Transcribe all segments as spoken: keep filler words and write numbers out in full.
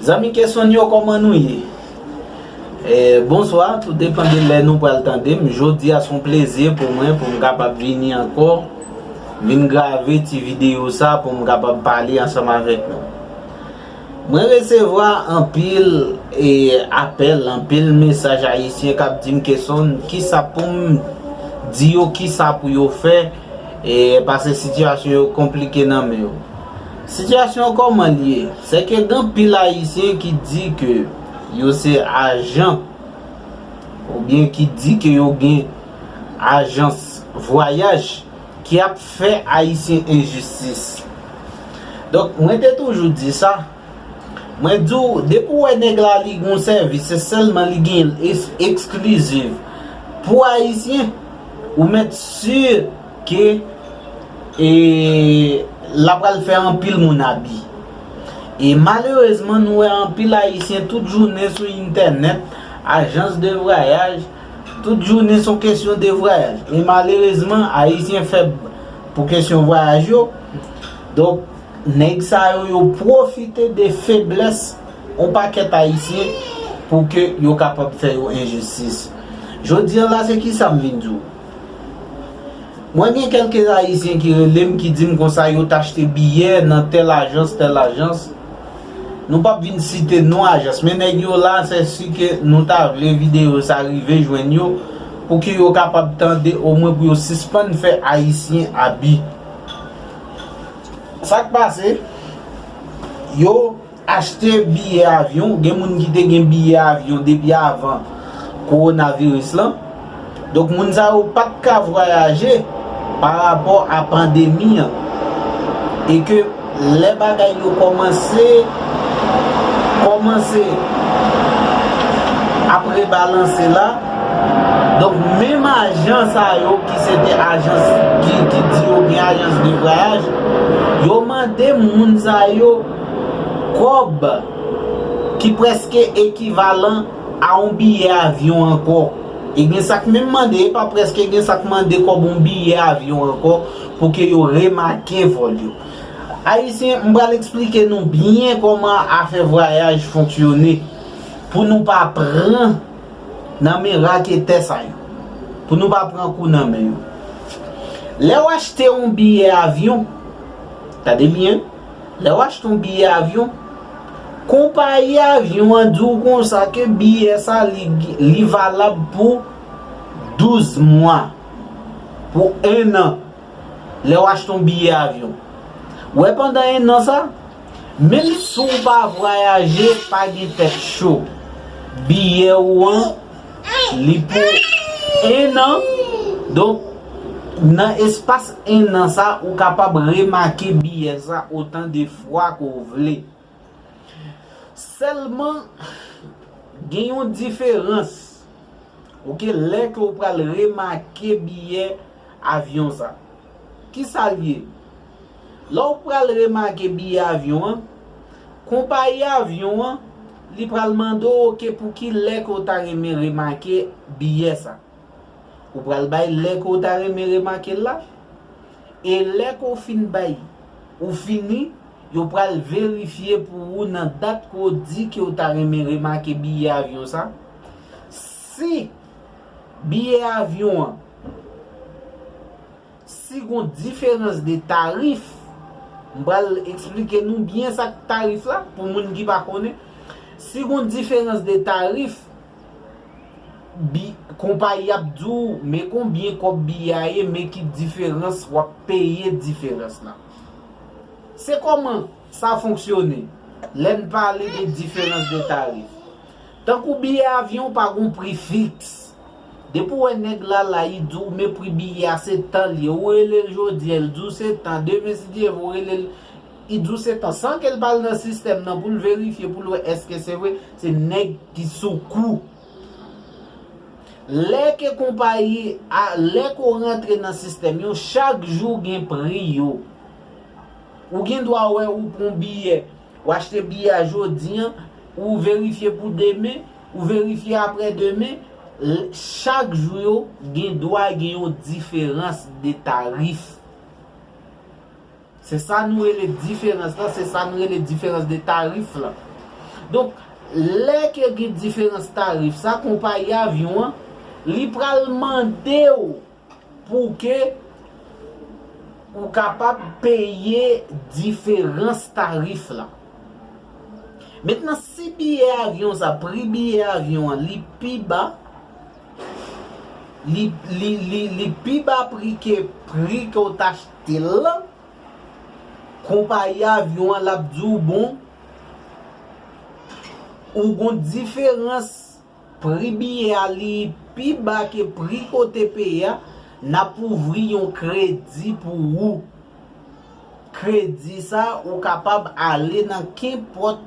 Zanmi Kesonn yo, kòman nou ye? E, bonswa, tout depann de lè nou pral tande m. Jodi a se yon plezi pou mwen pou m kapab vini ankò, vin grave ti videyo sa pou m kapab pale ansanm avèk nou. Mwen resevwa anpil e, apèl, anpil mesaj ayisyen k ap di m, Kesonn, kisa pou m di yo, kisa pou yo fè, e, paske sitiyasyon yo konplike nan men yo. Sitiyasyon an kòman l ye? Se ke gen anpil ayisyen ki di ke yo se ajan, oubyen ki di ke yo gen ajans vwayaj ki ap fè ayisyen enjistis. Donk, mwen te toujou di sa. Mwen di w, depi w wè nèg la li gen yon sèvis, se sèlman li gen l es-, eksklizif pou ayisyen, ou mèt si ke e, l ap pral fè anpil moun abi. E malerezman, nou wè anpil ayisyen tout jounen sou entènèt, ajans de vwayaj, tout jounen se yon kesyon de vwayaj. E malerezman, ayisyen fèb pou kesyon vwayaj yo. Donk, nèg sa yo, yo pwofite de feblès yon pakèt ayisyen pou ke yo kapab fè yo enjistis. Jodi a la, se kisa m vin di w? Mwen gen kèlke ayisyen ki rele m, ki di m konsa yo t achte biyè nan tèl ajans, tèl ajans. Nou p ap vin site non ajans, men nèg yo la, se si ke nou ta vle videyo sa rive jwenn yo, pou ke yo kapab tande, omwen pou yo sispann fè ayisyen abi. Sa k pase? Yo achte biyè avyon, gen moun ki te gen biyè avyon depi avan kowonaviris lan. Donk, moun sa yo pa t ka vwayaje pa rapò a pandemi an. E ke lè bagay yo kòmanse, kòmanse ap rebalanse la, donk, menm ajan sa yo ki se te ajans ki, ki di yo gen ajans de vwayaj, yo mande moun sa yo kòb ki prèske ekivalan a yon biyè avyon ankò. E gen sa k menm mande, e pa prèske, gen sa k mande kòb yon biyè avyon ankò pou ke yo remake vòl yo. Ayisyen, m pral eksplike nou byen kòman afè vwayaj fonksyone pou nou pa pran nan men raketè sa yo, pou nou pa pran kou nan men yo. Lè w achte yon biyè avyon, tande byen, lè w achte yon biyè avyon, konpayi avyon an di w konsa ke biyè sa li, li valab pou douz mwa, pou en an, lè w achte yon biyè avyon. Wè, pandan en an sa, menm si w pa vwayaje, pa gen tèt cho. Biyè ou an, li pou en an. Donk, nan espas en an sa, ou kapab remake biyè sa otan de fwa ke w vle. Sèlman, gen yon diferans. Oke, lè ke w pral remake biyè avyon sa. Kisa l ye? Lè w pral remake biyè avyon an, konpayi avyon an, li pral mande w, oke, pou ki lè ke w ta renmen remake biyè sa. Ou pral bay lè ke w ta renmen remake l la. E lè ke w fin bay, ou fini, yo pral verifye pou ou nan dat ke w di ke w ta renmen remake biyè avyon sa. Si biyè avyon an, si gon diferans de tarif, m pral eksplike nou byen sa k tarif la, pou moun ki pa konnen. Si gon diferans de tarif, bi, konpayi ap di w, men konbyen kòb biyè a ye, men ki diferans w ap peye diferans la. Se kòman sa fonksyone lè n pale de diferans de tarif. Tankou biyè avyon pa gon pri fiks. Depi w wè nèg la la, li di w, men pri biyè a se tan l ye. Ou rele l jodi a, li di w se tan. Demen, si Dye vle, ou rele l, li di w se tan. San ke l pa al nan sistèm nan pou l verifye, pou l wè èske se vre, se nèg ki sou kou. Lè ke konpayi a, lè ke w rantre nan sistèm yo, chak jou gen pri yo. Ou gen dwa wè ou pran biyè, ou achte biyè a jodi an, ou verifye pou demen, ou verifye aprè demen, l-, chak jou yo gen dwa gen yon diferans de tarif. Se sa nou rele diferans lan, se sa nou rele diferans de tarif lan. Donk, lè ke gen diferans tarif sa, konpayi avyon an, li pral mande w pou ke ou kapab peye diferans tarif la. Mentnan, si biyè avyon sa, pri biyè avyon an, li pi ba, li, li, li, li pi ba pri ke pri ke w t achte l lan, konpayi avyon an l ap di w, bon, ou gon diferans, pri biyè a li pi ba ke pri ke w te peye a, n ap ouvri yon kredi pou ou. Kredi sa, ou kapab ale nan kenpòt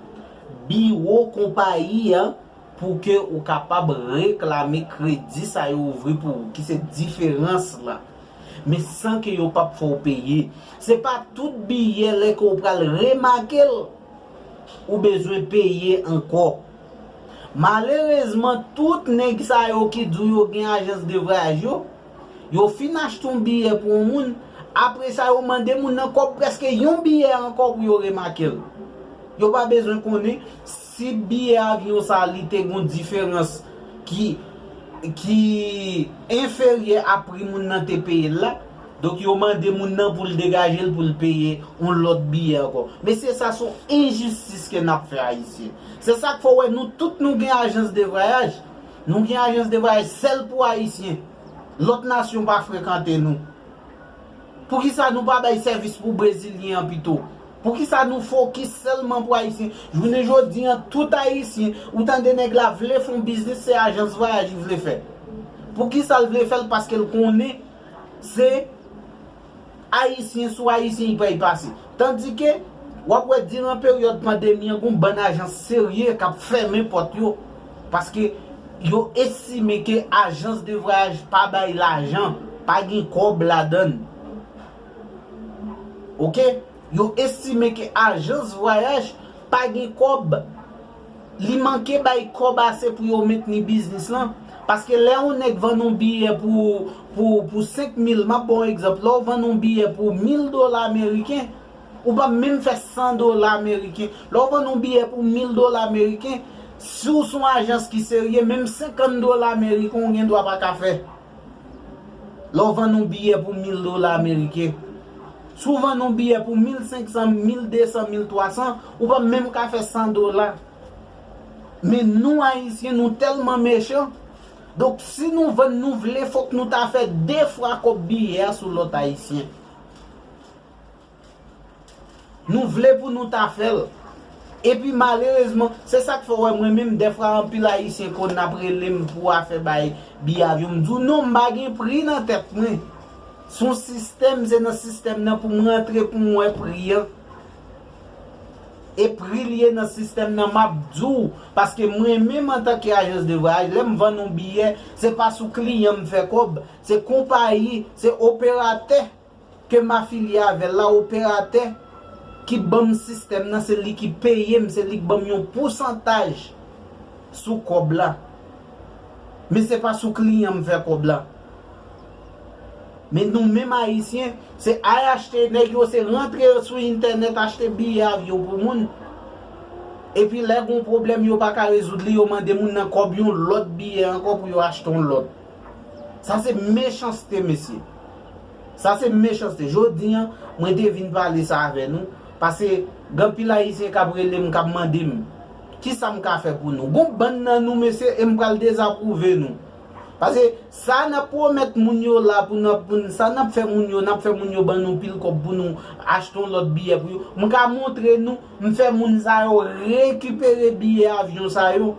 biwo konpayi an pou ke ou kapab reklame kredi sa yo ouvri pou ou, ki se diferans la. Men san ke yo p ap fè w peye. Se pa tout biyè lè ke w pral remake l, ou bezwen peye ankò. Malerezman, tout nèg sa yo ki di w yo gen ajans de vwayaj yo, yo fin achte yon biyè pou yon moun, apre sa yo mande moun nan kòb prèske yon biyè ankò pou yo remake l. Yo pa bezwen konnen si biyè avyon sa li te gon diferans ki, ki enferyè a pri moun nan te peye l la. Donk yo mande moun nan pou l degaje l pou l peye yon lòt biyè ankò. Mesye, sa se yon enjistis ke n ap fè Ayisyen. Se sa k fè w wè nou tout nou gen ajans de vwayaj. Nou gen ajans de vwayaj sèl pou Ayisyen. Lòt nasyon pa frekante nou. Poukisa nou pa bay sèvis pou Brezilyen an pito? Poukisa nou fokis sèlman pou Ayisyen? Jounen jodi an, tout Ayisyen, ou tande nèg la vle fè yon biznis, se ajans vwayaj li vle fè. Poukisa l vle fè l? Paske l konnen se Ayisyen sou Ayisyen li pral pase. Tandike, w ap wè diran peryòd pandemi an, gon bann ajans serye k ap fèmen pòt yo. Paske yo estime ke ajans de vwayaj pa bay lajan, pa gen kòb ladan l. Oke? Yo estime ke ajans vwayaj pa gen kòb. Li manke bay kòb ase pou yo mentni biznis lan. Paske lè yon nèg vann yon biyè pou, pou, pou senk mil, m ap ba w yon egzanp, lè w vann yon biyè pou mil dola ameriken, ou p ap menm fè san dola ameriken. Lè w vann yon biyè pou mil dola ameriken, si w se yon ajans ki serye, menm senkant dola ameriken, ou gen dwa pa ka fè. Lè w vann yon biyè pou mil dola ameriken, si w vann yon biyè pou mil senk san, mil de san, mil twa san, ou p ap menm ka fè san dola. Men nou, Ayisyen, nou tèlman mechan. Donk, si nou vann, nou vle, fòk nou ta fè de fwa kòb biyè a sou lòt Ayisyen. Nou vle pou nou ta fè l. Epi malerezman, se sa k fè w wè mwen menm, dèfwa anpil Ayisyen konn ap rele m pou afè bay biyè avyon. M di w non, m pa gen pri nan tèt mwen. Se yon sistèm, se nan sistèm nan pou m rantre pou m wè pri an. E pri l ye nan sistèm nan, m ap di w. Paske mwen menm antanke ajans de vwayaj, lè m vann yon biyè, se pa sou kliyan m fè kòb, se konpayi, se operatè ke m afilye avè l la, operatè ki ban m sistèm nan, se li ki peye m, se li ki ban m yon pousantaj sou kòb la. Men se pa sou kliyan m fè kòb la. Men nou menm Ayisyen, se ay achte, nèg yo se rantre sou entènèt achte biyè avyon pou moun. Epi lè gon pwoblèm yo pa ka rezoud li, yo mande moun nan kòb yon lòt biyè ankò pou yo achte yon lòt. Sa se mechanste, mesye. Sa se mechanste. Jodi an, mwen te vin pale sa avè nou. Paske gen anpil Ayisyen k ap rele m, k ap mande m, kisa m ka fè pou nou? Gon bann nan nou, mesye, e m pral dezapwouve nou. Paske sa n ap pwomèt moun yo la pou n ap, pou n, sa n ap fè moun yo, n ap fè moun yo ban nou pil kòb pou nou achte yon lòt biyè pou yo. M ka montre nou, m fè moun sa yo rekipere biyè avyon sa yo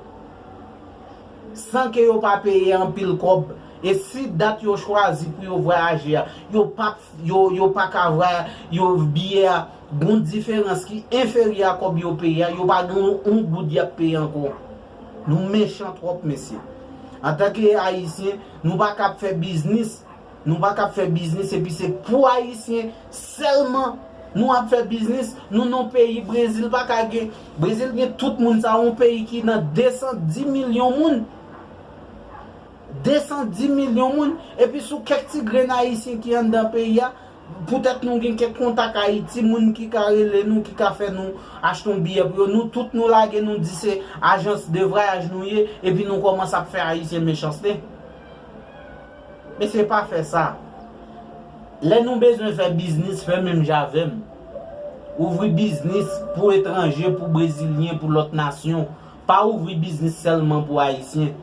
san ke yo pa peye anpil kòb. E si dat yo chwazi pou yo vwayaje a, yo p ap, yo, yo pa ka vwaya-, yo biyè a gon diferans ki enferyè a kòb yo peye a, yo pa gen yon, yon goud y ap peye ankò. Nou mechan twòp, mesye. Antanke Ayisyen, nou pa ka ap fè biznis. Nou pa ka ap fè biznis epi se pou Ayisyen sèlman nou ap fè biznis. Nou nan yon peyi Brezil pa ka gen. Brezil gen tout moun sa, yon peyi ki nan de san dis milyon moun. De san dis milyon moun. Epi sou kèk ti grenn Ayisyen ki anndan peyi a, Poutèt nou gen kèk kontak Ayiti, moun ki ka rele nou, ki ka fè nou achte yon biyè pou yo, nou tout nou lage, nou di se ajans de vwayaj nou ye, epi nou kòmanse ap fè Ayisyen mechanste. Mesye, pa fè sa. Lè nou bezwen fè biznis, fè menm jan avè m. Ouvri biznis pou etranje, pou brezilyen, pou lòt nasyon. Pa ouvri biznis sèlman pou Ayisyen.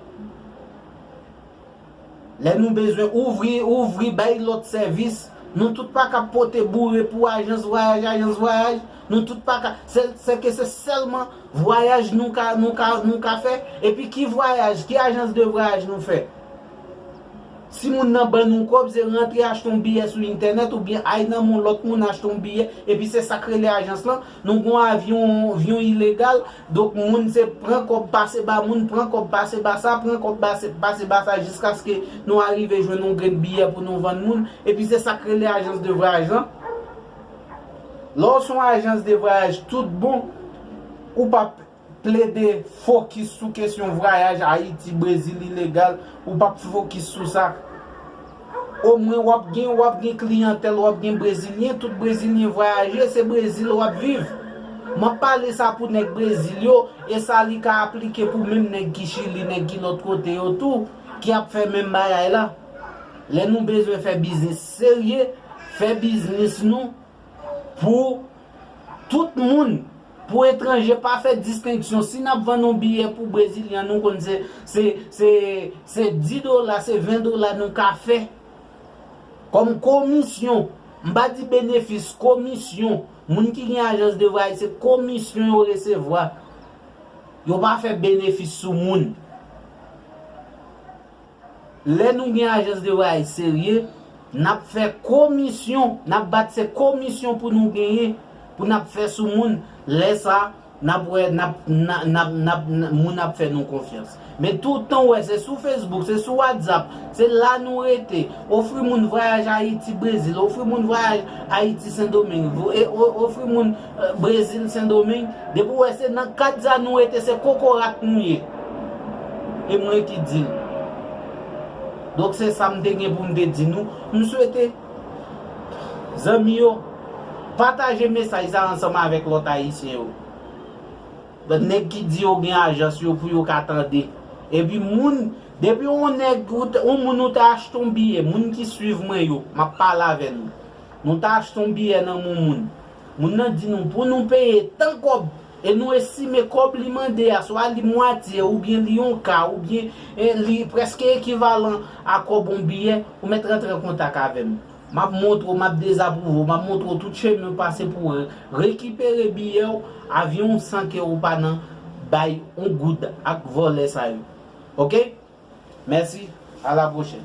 Lè nou bezwen ouvri, ouvri, bay lòt sèvis, nou tout pa ka pote boure pou ajans vwayaj, ajans vwayaj, nou tout pa ka, se, se ke se sèlman vwayaj nou ka, nou ka, nou ka fè. Epi ki vwayaj, ki ajans de vwayaj nou fè? Si moun nan ban nou kòb, se rantre achte yon biyè sou entènèt oubyen al nan men yon lòt moun achte yon biyè, epi se sa k rele ajans lan. Nou gen yon avyon, avyon ilegal, donk moun se pran kòb pase ba moun, pran kòb pase ba sa, pran kòb pase, pase ba sa, jiskaske nou arive jwenn yon grenn biyè pou nou vann moun, epi se sa k rele ajans de vwayaj lan. Lè w se yon ajans de vwayaj tout bon, ou p ap plede fokis sou kesyon vwayaj Ayiti, Brezil ilegal, ou p ap fokis sou sa. Omwen w ap gen, w ap gen kliyantèl, w ap gen brezilyen, tout brezilyen vwayaje, se Brezil w ap viv. M ap pale sa pou nèg Brezil yo, e sa li ka aplike pou menm nèg ki Chili, nèg ki lòt kote yo tou, ki ap fè menm bagay la. Lè nou bezwen fè biznis serye, fè biznis nou pou tout moun, pou etranje, pa fè distenksyon. Si n ap vann yon biyè pou brezilyen, nou konn se, se, se, se dis dola, se ven dola nou ka fè kòm komisyon. M pa di benefis, komisyon. Moun ki gen ajans de vwayaj, se komisyon yo resevwa. Yo pa fè benefis sou moun. Lè nou gen ajans de vwayaj serye, n ap fè komisyon, n ap bat se komisyon pou nou genyen, pou n ap fè sou moun. Lè sa, n ap wè, n ap, n ap, n ap, n ap, n ap, moun ap fè nou konfyans. Men toutan w wè, se sou Facebook, se sou WhatsApp, se la nou rete. Ofri moun vwayaj Ayiti, Brezil, ofri moun vwayaj Ayiti, Sendomeng, vo-, e, o-, ofri moun, eh, Brezil, Sendomeng. Depi w wè se nan kad sa nou rete, se kokorat nou ye. E mwen ki di l. Donk se sa m te gen pou m te di nou. M swete, zanmi yo, pataje mesaj sa ansanm avèk lòt Ayisyen yo. Nèg ki di yo gen ajans yo pou yo ka tande. Epi moun, depi yon nèg, ou t-, yon moun ou te achte yon biyè, moun ki swiv mwen yo, m ap pale avè nou. Nou te achte yon biyè nan men yon moun. Moun nan di nou pou nou peye tan kòb. E nou estime kòb li mande a, swa li mwatye, oubyen li yon ka, oubyen, eh, li prèske ekivalan a kòb yon biyè, ou mèt rantre an kontak avè m. M ap montre w, m ap dezapwouve w, m ap montre w tout chemen w pase pou w re-, rekipere biyè w, avyon w san ke w pa nan bay yon goud ak vòlè sa yo. Oke? Mèsi, a la pwochèn.